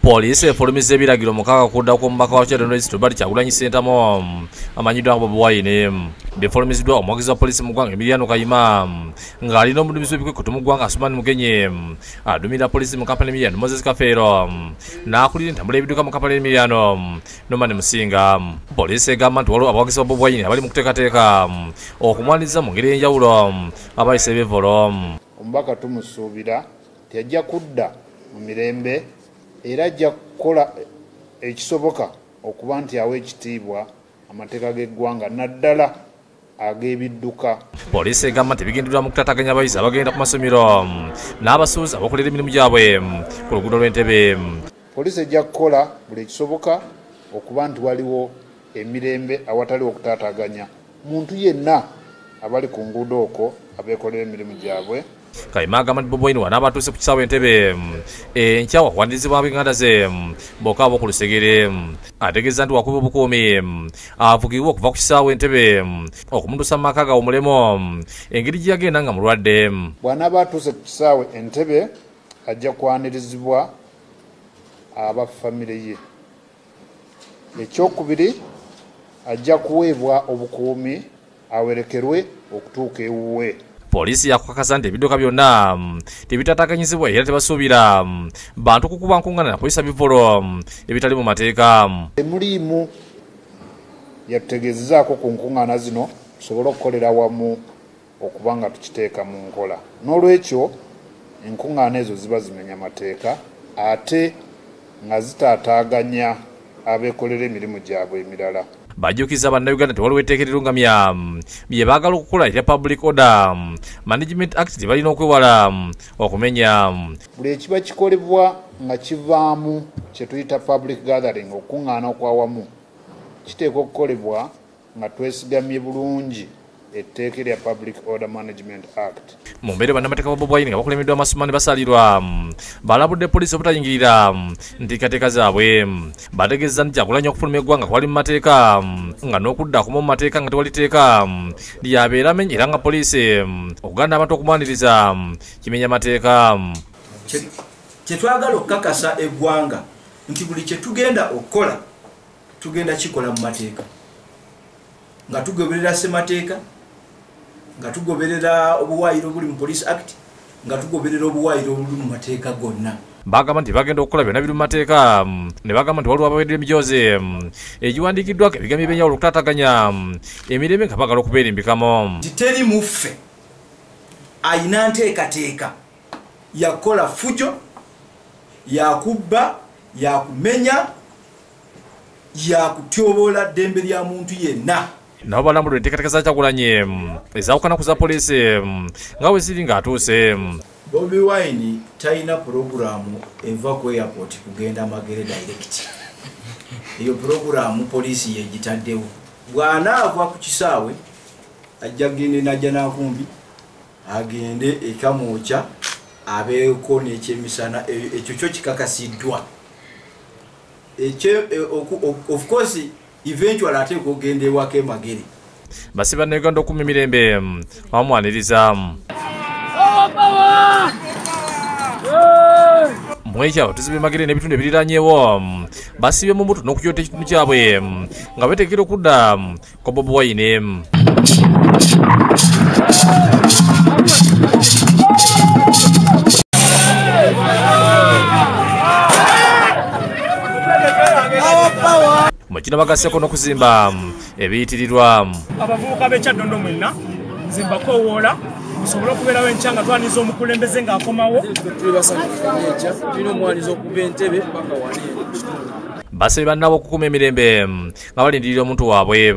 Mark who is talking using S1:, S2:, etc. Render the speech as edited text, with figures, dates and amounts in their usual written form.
S1: Poliisi efulumizza ebiragiro 6 kudda ku mubaka wa Kyaddondo East Robert Kyagulanyi Ssentamu amanyiddwa nga Bobi Wine. Bifulumiziddwa omuwagizi wa poliisi mu ggwanga Emiliano Kayima ng'alina omuduumizi w'ebikwekweto mu ggwanga Asuman Mugenyi, aduumira poliisi mu Kampala Emiliano Moses Kafeero, n'akulira entambula y'ebidduka mu Kampala Emiliano Norman Musinga. Poliisi egamba nti waliwo abawagizi ba Bobi Wine abali mu kuteekateeka okumwaniriza mu ngeri ey'enjawulo abayisa ebivvulu.
S2: Omubaka tumusuubira nti ajja kudda mu mirembe era ajja kukola ekisoboka okuba nti awa ekitiibwa amateeka g'eggwanga naddala ag'ebidduka.
S1: Poliisi egamba nti ebigendererwa mu kutaataganya abayizi abagenda ku masomero n'abasuubuzi abakolera emirimu gyabwe ku luguudo lw'Entebbe.
S2: Poliisi ejja kukola buli ekisoboka okuba nti waliwo emirembe awatali okutaataganya muntu yenna abali ku nguudo okwo abeekolera emirimu gyabwe.
S1: Kayima agamba nti Bobi Wine wanaaba atuuse ku kisaawe Entebbe enkya wakuwanirizibwa ab'enganda ze bokka ab'oku lusegere. Ategeeza nti wakuba obukuumi avugibwe okuva ku kisaawe Entebbe okumutuusa mu maka gawummulemu engeri gye yagenda nga mulwadde.
S2: Bw'anaaba atuuse ku kisaawe Entebbe ajja kwanirizibwa aba famire ye. Ekyokubiri, ajja kuweebwa obukuumi awerekerwe okutuuka ewuwe.
S1: Poliisi yakukakasa nti ebidduka byonna tebitaataaganyizibwa era tebasuubira bantu kukuba nkungaana na kuyisa bivvulu ebitali mu mateeka.
S2: Emulimu yatutegeezezaako ku nkungaana zino tusobole okukolera wamu okuba nga tukiteeka mu nkola. N'olwekyo enkungaana ezo ziba zimenya mateeka ate nga zitaataaganya abeekolera emirimu gyabwe emirala.
S1: Bajjukiza bannayuganda nti waliwo etteeka erirungamya bye baagala okukola erya Public Order Management Act lye balina okwewala okumenya.
S2: Buli ekiba kikolebwa nga kivaamu kye tuyita public gathering, okuŋŋaana okwawamu, kiteekwa okukolebwa nga twesigamye bulungi etteeka erya Public Order Management Act.
S1: Mu mbeera bannamateeka ba Bobi Wine nga bakulembeddwa Asuman Basalirwa balabudde poliisi obutayingirira nteekateeka zaabwe. Bategeezezza nti Kyagulanyi okufuluma eggwanga kwali mu mateeka nga n'okudda akoma mu mateeka nga tewali tteeka lyabeera amenye era nga poliisi okugaana abantu okumwaniriza kimenya mateeka.
S3: Kye twagala okukakasa eggwanga nti buli kye tugenda okukola tugenda kikola mu mateeka, nga tugoberera ssemateeka, nga tugoberera obuwaayiro obuli mu Police Act, nga tugoberera obuwaayiro obuli mu mateeka gonna.
S1: Bagamba nti bagenda okukola byonna biri mu mateeka ne bagamba nti waliwo abaweddwa emijoozi egiwandiikiddwako ebigambo eby'enjawulo okutaataganya emirembe nga baagala okubeerimbikamu.
S3: Nti teri muffe ayina nteekateeka yakukola ffujo, yakubba, yakumenya, yakutyoboola ddembe lya muntu yenna.
S1: Nabo balambulwa enteekateeka za Kyagulanyi ezaawukana ku za poliisi nga bwe ziri ng'atuuse.
S3: Bobi Wine talina pulogulaamu eva ku airport kugenda Magere direct. Eyo pulogulaamu poliisi yegitaddewo. Bw'anaava ku kisaawe ajja kugenda Najjanankumbi, agende e Kamwokya, abeeko n'ekyemisana, ekyo kyo kikakasiddwa. Of course eventually ateekwa okugenda ewaka e Magere.
S1: Basibye bannayuganda okukuuma emirembe bamwaniriza. Mwekyo abatuuze b'e Magere n'ebitundu ebiriraanyeewo basibye mu mbuto n'okuyota ekitundu kyabwe nga beetegekera okudda kwa Bobi Wine. Mu kino bagasseeko n'okuzimba ebiyitirirwa.
S4: Abavubuka b'e Kyaddondo mwenna nze mbakoowoola musobole okubeerawo enkya nga twaniriza omukulembeze ng'akomawo.
S5: Tuli basanyufu nnyo enkya, tulina omwaniriza okuva Entebbe paka wano eno ku kitundu.
S1: Basabye bannaabwe okukuuma emirembe nga balindirira omuntu waabwe.